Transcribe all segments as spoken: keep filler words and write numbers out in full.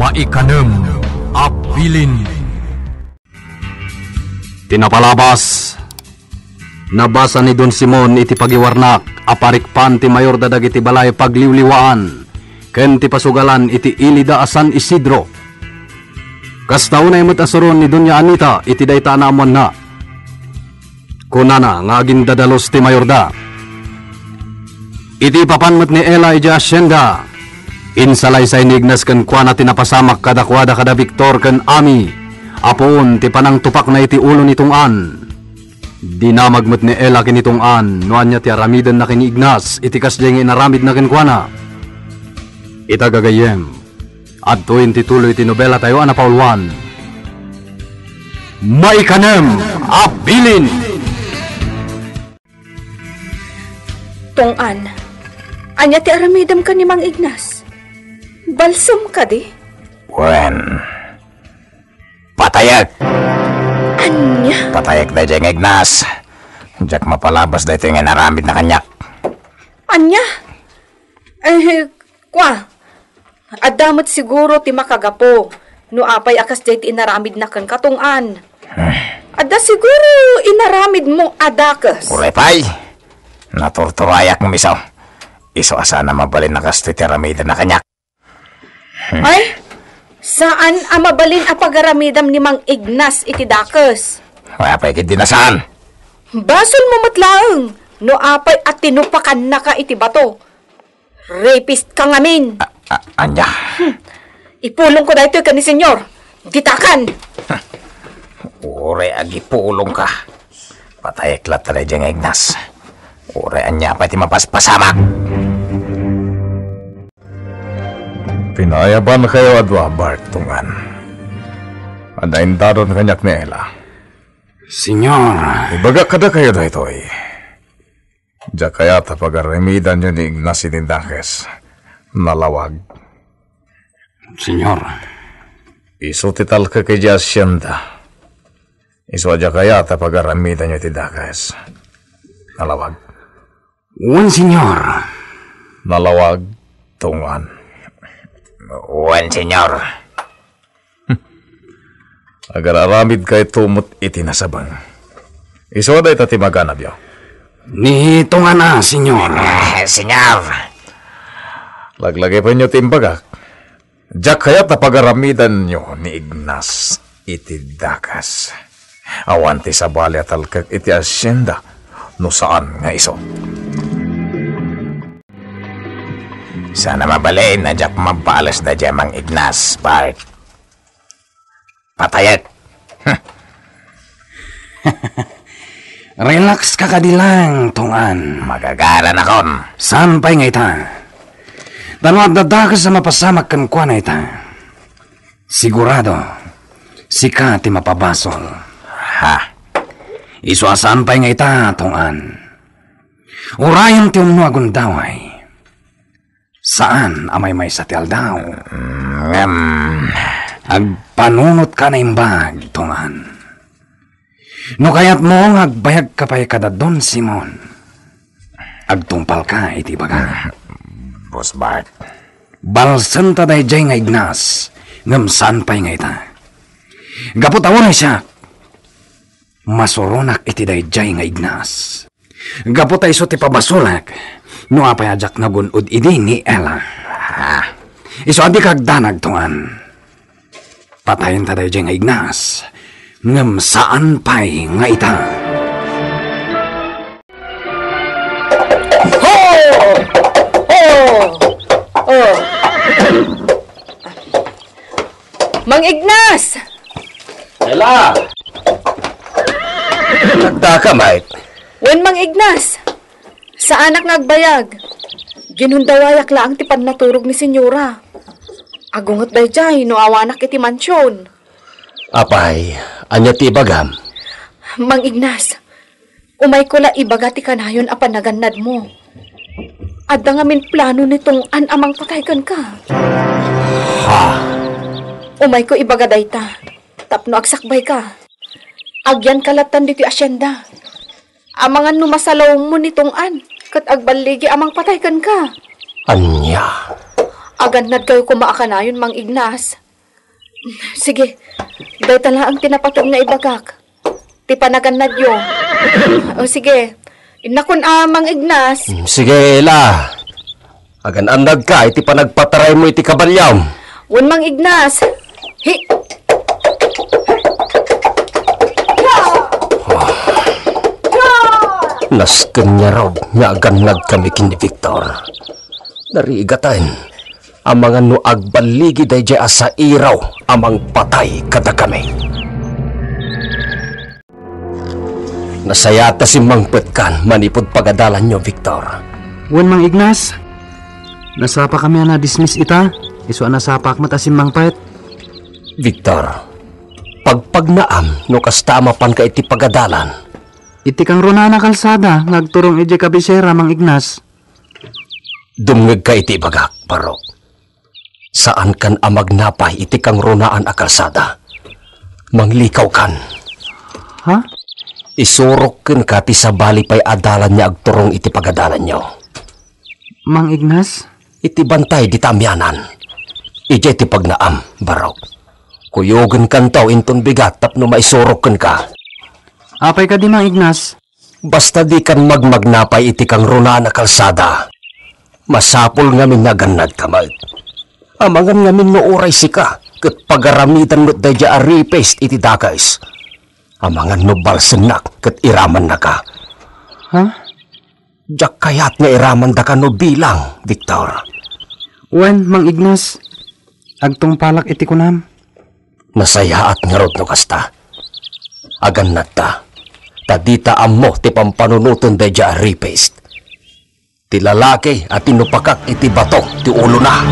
Ikanem a bilin. Ti napalabas, nabasa ni Don Simon iti pagiwarnak a parikpan ti mayorda dagiti balay pagliwliwaan ken ti pasugalan iti ili da a San Isidro. Kasta unay met a suron ni Doña Anita iti dayta a naammoanna. Kunana nga agindadalus ti mayorda. Iti ipapan met ni Ela idiay asienda, insalaysay ni Ignas kenkuana ti napasamak kadakuada kada Victor ken Ami a puon ti panangtupakna iti ulo ni Tong-an. Dinamag met ni Ela ken ni Tong-an no ania ti aramidenna ken ni Ignas iti kasdiay nga inaramidna kenkuana. Ita gagayyem, adtoyen ti tuloy ti nobelatayo a napauluan. Maikanem a bilin. Tong-an, ania ti aramidem ken ni Mang Ignas? Balsem kadi? Wen, patayek. Ania? Patayek daydiay nga Ignas. Diak mapalabas daytoy nga inaramidna kaniak. Ania? Eh, kua, adda met siguro ti makagapu no apay a kasdiay ti inaramidna kenka, Tong-an. Adda siguro inaramidmo a dakes. Uray pay, naturturayak ngem isu. Isu a saan a mabalin a kastoy ti aramidenna kaniak. Ay, saan a mabalin a pagaramidam ni Mang Ignas iti dakes. Apay ketdi a saan? Basolmo met laeng no apay a tinupakannaka iti bato. Rapist ka ngamin. A-, a-, ania? Hmm. Ipulongko daytoy ken ni Senyor. Ditakan! Uray agipulongka. Patayek latta daydiay nga Ignas. Uray ania pay ti mapaspasamak. Pinaayabankayo a dua, Bart, Tong-an. Adda indaron kaniak ni Ela. Senyor. Ibagak kadakayo daytoy. Diak kayat a pagaramidanyo ni Ignas iti dakes. Nalawag. Senyor. Isu ti talkek idiay asienda. Isu a diak kayat a pagaramidanyo iti dakes. Nalawag. Wen, Senyor. Nalawag, Tong-an. Wen, Senyor. Agar-aramidkayto met iti nasabeng. Isu a dayta ti maganabyo. Ni Tong-an a, Senyor. Ah, Senyor. Laglagipenyo ti imbagak. Diak kayat a pagaramidanyo ni Ignas iti dakes. Awan ti sabali a talkek iti asienda no saan nga isu. Saan a mabalin a diak mabales daydiay Mang Ignas, Bart. Patayek. Relax ka kadi laeng, Tong-an. Magagaranakon. Saan pay nga ita? Ta no adda dakes a mapasamak kenkuana ita, sigurado, sika ti mapabasol. Ha? Isu a saan pay nga ita, Tong-an. Urayen ti umno a gundaway. Saan a maymaysa ti aldaw. Mm, ngem, agpanunotka a naimbag, Tong-an. No kayatmo nga agbayagka pay kada Don Simon, agtungpalka iti ibaga. Boss Bart. Balsenta daydiay nga Ignas, ngem saan pay nga ita. Gapu ta uray siak, masuronak iti daydiay nga Ignas. Gapu ta isu ti pabasolak no apay a diak nagun-od idi ni Ella. Ah, isu a dika agdanag, Tong-an. Patayenta daydiay nga Ignas, ngem saan pay nga ita. Oh! Oh! Oh! Mang Ignas! Ella! Nagdaka, Mike. Wen, Mang Ignas. Saanak nga agbayag. Ginundawayak laeng ti pannaturog ni Senyora. Agunget daydiay no awanak iti mansion. Apay, ania ti ibagam? Mang Ignas, umayko la ibaga ti kanayon a panagannadmo. Adda ngamin plano ni Tong-an a mangpatay kenka. Ha? Umayko ibaga dayta tapno agsakbayka. Agyanka lattan ditoy asienda. Amangan no masalawmo ni Tong-an ket agballigi a mangpatay kenka. Ania? Agannadkayo koma a kanayon, Mang Ignas. Sige, dayta laeng ti napateg nga ibagak. Ti panagannadyo. O sige, innakon a, Mang Ignas. Mm, sige, Ela. Agan-annadka iti panagpataraymo iti kabalyom. Wen, Mang Ignas. Hi- Nasken ngarud nga agannadkami ken ni Victor. Narigaten, amangan no agballigi daydiay a sairaw a mangpatay kadakami. Nasayaat ta simmangpetkan manipud pagadalanyo, Victor. Wen, Mang Ignas, nasapakami a nadismiss ita, isu a nasapak met a simmangpet. Victor, pagpagnaam no kasta a mapanka iti pagadalan. Iti kangrunaan a kalsada nga agturong idiay kabisera, Mang Ignas. Dumngegka iti ibagak, Barok. Saankan a magnapay iti kangrunaan a kalsada. Manglikawkan. Ha? Isurok kenka ti sabali pay a dalan nga agturong iti pagadalanyo. Mang Ignas? Iti bantay dita amianan. Idiay ti pagnaam, Barok. Kuyogenkanto inton bigat tapno maisurok kenka. Apay kadi, Mang Ignas? Basta dikan magmagnapay iti kangrunaan a kalsada. Masapul ngamin nga agannadka met. Amangan ngamin no uray sika ket pagaramidan met daydiay a rapist iti dakes. Amangan no balsennak ket iramannaka. Ha? Diak kayat nga iramandaka no bilang, Victor. Wen, Mang Ignas, agtungpalak iti kunam. Nasayaat ngarud no kasta. Agannadta, ta dita ammo ti pampanunoten daydiay a rapist. Ti lalaki a tinupakak iti bato ti ulona.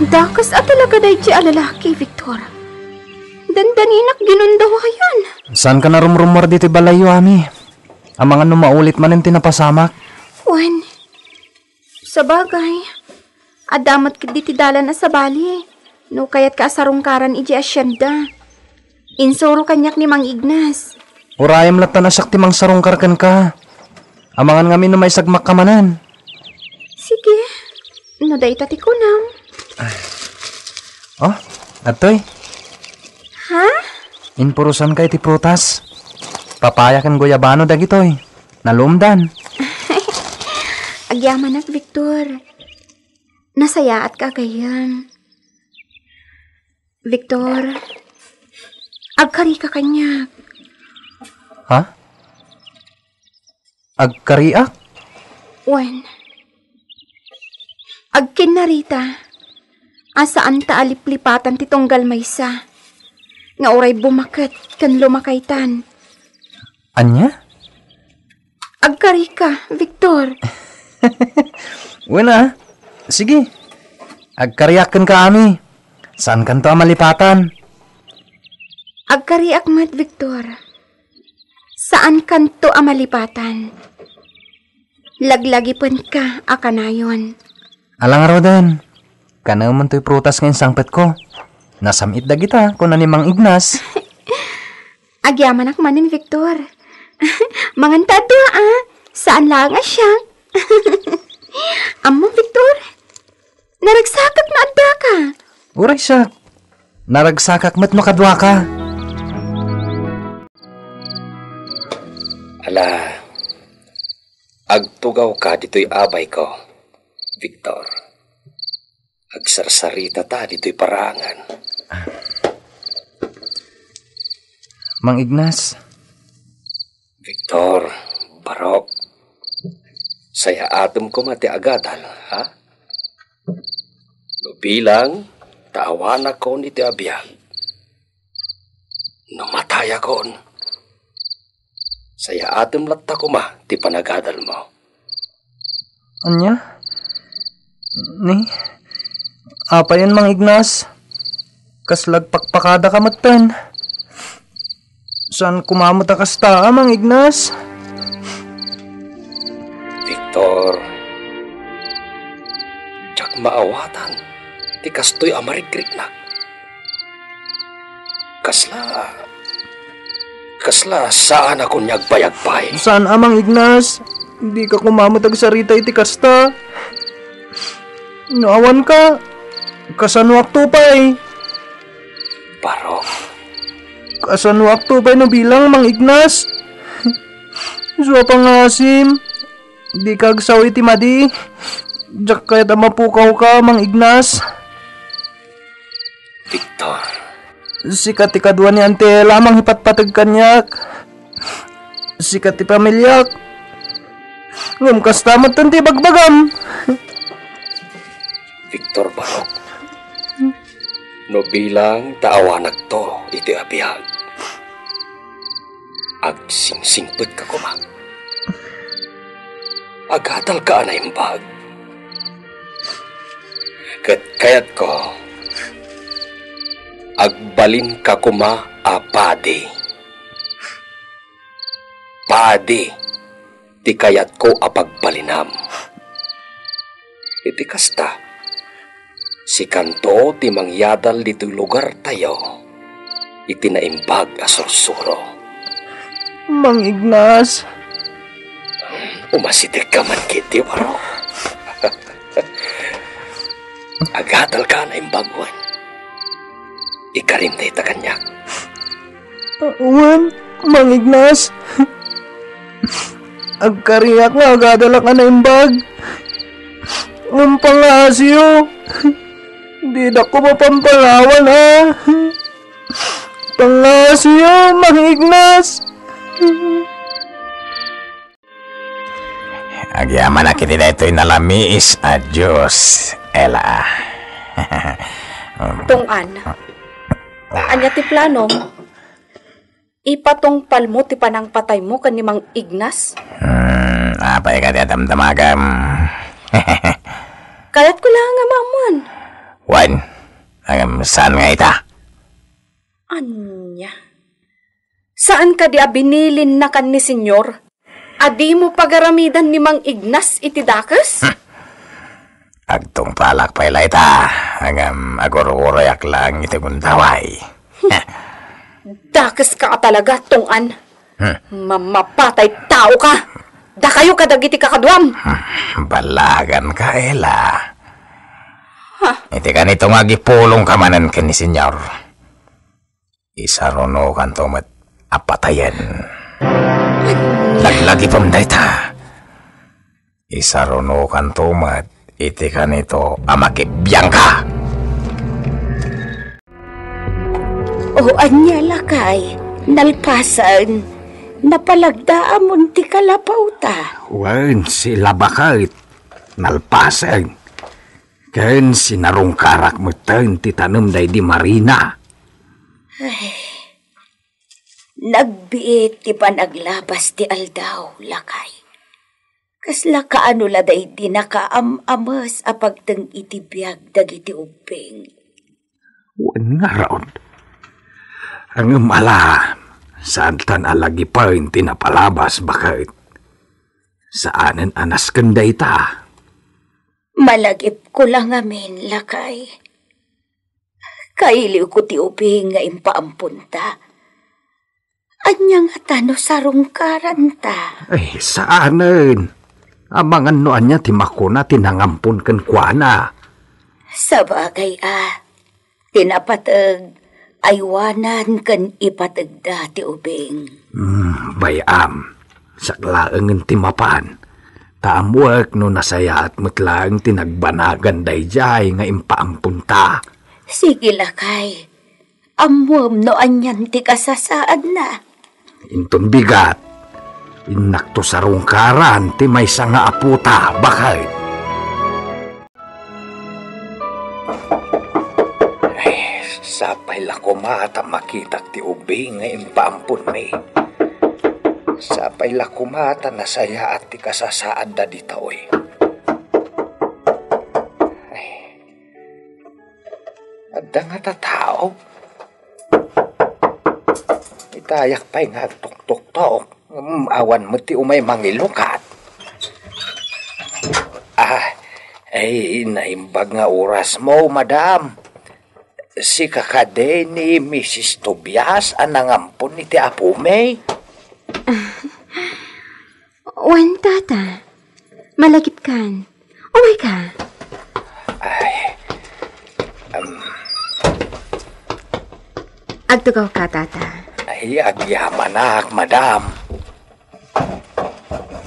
Dakes a talaga daydiay a lalaki, Victor. Dandaninak ginundawayan. Saanka a rumrumuar ditoy balayyo, Ami? Amangan no maulit manen ti napasamak. Wen, sabagay, adda met ketdi ti dalan a sabali no kayatka a sarungkaran idiay asienda. Insuro kaniak ni Mang Ignas. Urayem latta a siak ti mangsarungkar kenka. Amangan ngamin no maisagmakka manen. Sige, no dayta ti kunam. Oh, adtoy. Ha? Impurusanka iti prutas. Papaya ken goyabano dagitoy. Nalumdan. Agyamanak, Victor. Nasayaatka gayam. Victor, agkarika kaniak. Ha? Agkariak? Wen, agkinnarita a saanta a liplipatan ti tunggal maysa nga uray bumaket ken lumakaytan. Ania? Agkarika, Victor. Wen a. Sige. Agkariak kenka, Ami. Saankanto a malipatan? Agkariak met, Victor. Saankanto a malipatan. Laglagipenka a kanayon. Ala ngaruden. Kanemen toy prutas nga insangpetko. Nasam-it dagita, kuna ni Mang Ignas. Agyamanak manen, Victor. Manganta a dua, a. Saan laeng a siak. Ammom, Victor? Naragsakak no addaka. Uray siak. Naragsakak met no kaduaka. Ala, agtugawka ditoy abayko, Victor. Agsarsaritata ditoy paraangan. Mang Ignas. Victor, Barok, sayaatem koma ti agadal, ha? No bilang, ta awanakon iti abiag. No matayakon, sayaatem latta koma ti panagadalmo. Ania? Ni? Apayen, Mang Ignas? Kasla agpakpakadaka metten. Saan koma met a kasta, a, Mang Ignas? Victor, diak maawatan ti kastoy a marigriknak. Kasla, kasla saanakon nga agbayag pay. Saan a, Mang Ignas? Dika koma met agsarita iti kasta. No awanka, Kasanoakto pay? Barok. Kasanoakto pay no bilang, Mang Ignas? Isu a pangngaasim, dika agsaw iti madi. Diak kayat a mapukawka, Mang Ignas. Victor. Sika ti kadua ni Auntie Ella a mangipatpateg kaniak. Sika ti pamiliak. Ngem kasta met ti ibagbagam. Victor Barok, no bilang ta awanakto iti abiag, agsingsingpetka koma. Agadalka a naimbag. Ket kayatko, agbalinka koma a padi. Padi ti kayatko a pagbalinam. Iti kasta, sikanto ti mangyadal ditoy lugartayo iti naimbag a sursuro. Mang Ignas. Umasidegka man ketdi, Barok. Agadalka a naimbag wen. Ikarim dayta kaniak. Wen, Mang Ignas. Agkariak nga agadalak a naimbag. Ngem pangngaasiyo, didak koma pampalawan, a. Pangngaasiyo, Mang Ignas. Agyamanak iti daytoy nalamiis a Dios, Ella. Tong-an, ania ti plano? Ipatungpalmo ti panangpataymo ken ni Mang Ignas? Hmm, apay kadi a damdamagam? Kayatko la nga maammuan. Wen, ngem saan nga ita? Ania? Saan kadi a binilinnakan ni Senyor a dimo pagaramidan ni Mang Ignas iti dakes? Hmm. Agtungpalak pay la ita, ngem agur-uroyak laeng iti gundaway. Dakeska a talaga, Tong-an. Hmm. Mamapatay tao ka. Dakayo kadagiti kakaduam. Hmm, ballaganka, Ella. Ha? Iti kanito nga agipulongka manen ken ni Senyor, isarunokanto met a patayen. Laglagipem dayta. Isarunokanto met iti kanito a makibiangka. O ania, lakay, nalpasen. Napalagdaamon ti kalapawta. Wen, sila baket. Nalpasen. Ken sinarungkarak metten ti tanem daydi Marina. Ay, nagbiit ti panaglabas ti aldaw, lakay. Kasla kaano la daydi nakaam-ames a pagteng iti biag dagiti ubbing? Wen ngarud. Ngem ala, saantan a lagipen ti napalabas, baket. Saanen a nasken dayta. Malagipko la ngamin, lakay. Kailiwko ti ubing nga impaamponta. Ania ngata no sarungkaranta? Ay, saanen. Amangan no ania ti makuna ti nangampon kenkuana. Sabagay a, ti napateg, aywanan ken ipategda ti ubing. Hmm, bay-am. Siak laengen ti mapan. Ta ammoek no nasayaat met laeng ti nagbanagan daydiay nga impaamponta. Sige, lakay. Ammom no anian ti kasasaadna. Inton bigat, innakto sarungkaran ti maysa nga apota, baket. Ay, sapay la koma ta makitak ti ubing nga impaamponmi. Sapay la koma ta nasayaat ti kasasaadda dita, oy. Ay, adda ngata tao? Itayak pay nga agtuktuktok. Mm, awan met ti umay mangilukat. Ah, ay, naimbag nga orasmo, madam. Sika kadi ni Misis Tobias a nangampon iti apomi? Wen, tata. Malagipkan. Umayka. Ay, Agtugawka, Tata. Ay, agyamanak, madam.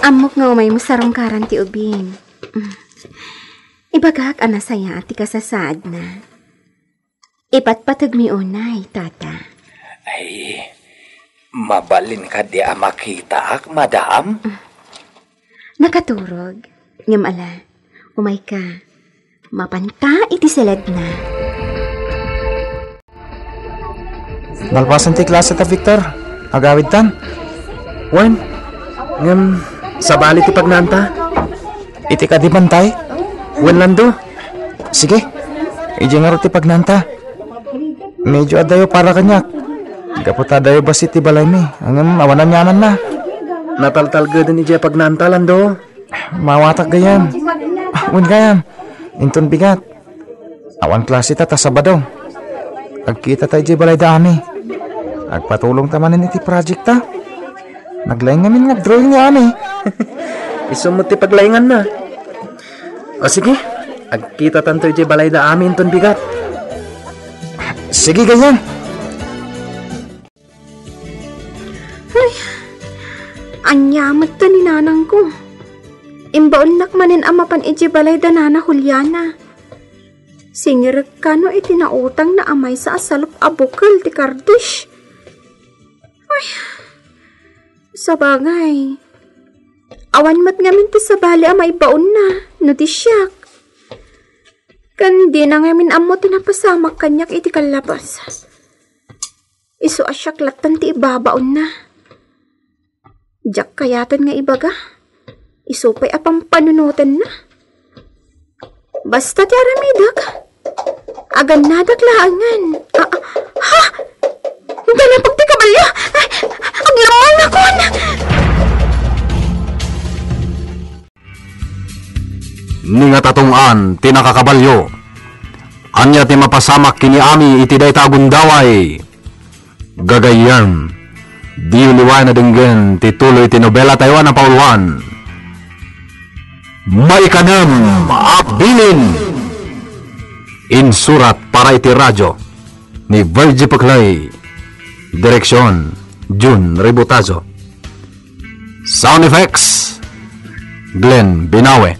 Ammok nga umaymo sarungkaran ti ubing. Ibagak a nasayaat ti kasasaadna. Ipatpategmi unay, Tata. Ay, mabalin kadi a makitaak, madam? Nakaturog. Ngem ala, umayka. Mapanta iti seledna. Nalpasen ti klase ta, Victor. Agawidtan. Wen, ngem sabali ti pagnaanta. Iti kadi bantay? Wen, Lando. Sige. Idiay ngarud ti pagnaanta. Medyo adayo para kaniak. Gapu ta adayo bassit ti balaymi. Ngem awan aniamanna. Nataltalgeden idiay pagnaanta, Lando. Mawatak gayam. Wen gayam. Inton bigat. Awan klase ta, ta Sabado. Agkita ta idiay balay da Ami. Agpatulong ta manen iti project ta. Naglaing ngamin nga drawing ni Ami. Isu met ti paglainganna. O sige, agkita tanto idiay balay da Ami inton bigat. Sige, gayam. Ay, ania met ta ni nanangko? Imbaonnak manen a mapan idiay balay da Nana Juliana. Singirekka no iti nautangna a maysa a salup a bukel ti kardis. Ay, sabagay. Awan met ngamin ti sabali a maibaonna no di siak. Ken dina ngamin ammo ti napasamak kaniak iti kallabas. Isu a siak lattan ti ibabaonna. Diak kayaten nga ibaga. Isu pay a pampanunotenna. Basta ti aramidek, agannadak laengen. A, a, ha? Danapag ti kabalio! Ay, aglammalnakon! Ni nga tatong-an ti nakakabalio. Ania ti mapasamak ken ni Ami iti dayta a gundaway? Gagayyem, diyo liwayan a denggen ti tuloy ti nobela tayo a napauluan. Maikanem a Bilin. Insurat para iti radio ni Virgie Paclay. Direksyon, Jun Ributazo. Sound effects, Glenn Binawe.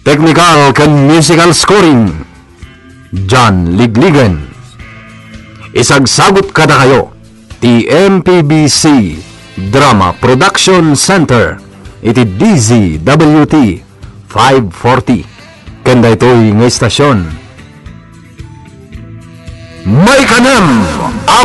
Technical ken musical scoring, John Ligligan. Isagsagut kadakayo ti M P B C Drama Production Center iti D Z W T five forty. Ken daytoy nga istasyon, Maikanem a